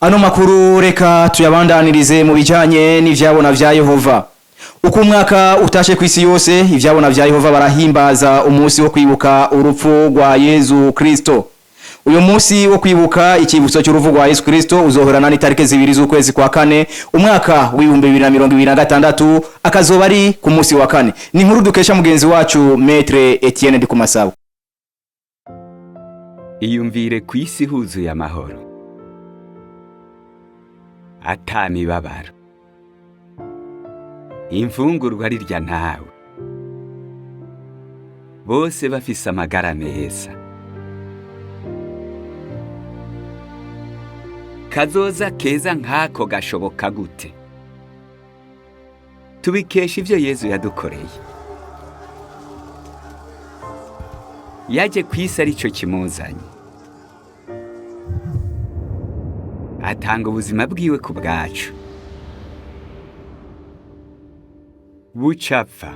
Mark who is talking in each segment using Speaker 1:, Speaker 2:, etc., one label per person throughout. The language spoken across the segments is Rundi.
Speaker 1: Ano makuru reka tuyabandanirize mu bijanye n'ivyabona vya Yehova. Uko umwaka utashe kw'isi yose, ivyabona vya Yehova barahimbaza umunsi wo kwibuka urupfu rwa Yezu Kristo. Uyu munsi wo kwibuka ikibutso cy'urupfu rwa Yesu Kristo uzohorana n'itariki 2 z'ukwezi kwa kane umwaka w'2026, akazoba ari ku munsi wa kane. Ni inkuru dukesha mugenzi wacu Maître Etienne Ndikumasabo.
Speaker 2: Iyumvire ku isi huzuye amahoro, ata mibabaro, imfungurwa rirya ntawe, bose bafise amagara meza. Kazoza keza nk'ako gashoboka gute? Tubikesha ivyo Yezu yadukoreye. Yaje ku isi arico kimuzanye, atanga ubuzima bwiwe ku bwacu. Bucapfa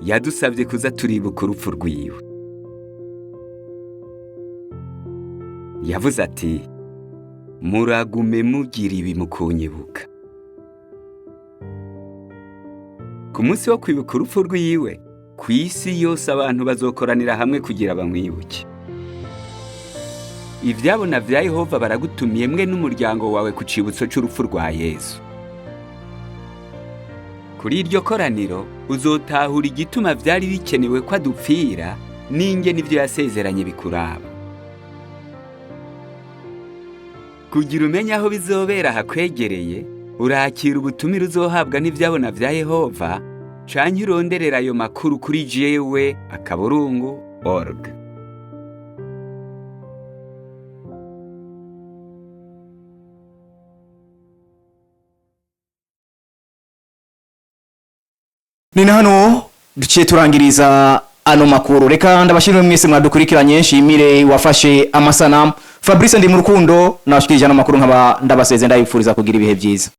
Speaker 2: yadusabye kuza turibuka urupfu rwiwe. Yavuze ati: muragume mugira ibi mukunyibuka. Ku munsi wo kwibuka urupfu rwiwe, ku isi yose abantu bazokoranira hamwe kugira bamwibuke. Ivyabona vya Yehova baragutumiye mwe n'umuryango wawe ku cibutso c'urupfu rwa Yesu. Kuri iryo koraniro uzotahura igituma vyari bikenewe ko adupfira n'ingene ivyo yasezeranye bikuraba. Kugira umenye aho bizobera hakwegereye, urakira ubutumire uzohabwa n'ivyabona vya Yehova, canke uronderera ayo makuru kuri jewe.org.
Speaker 1: Ni na hano duciye turangiriza ano makuru. Reka ndabashimire mwese mwadukurikiranye, nshimire wafashe amasanamu Fabrice ndi mu rukundo, nabashikirije ano makuru nkaba ndabaseze, ndabifuriza kugira ibihe byiza.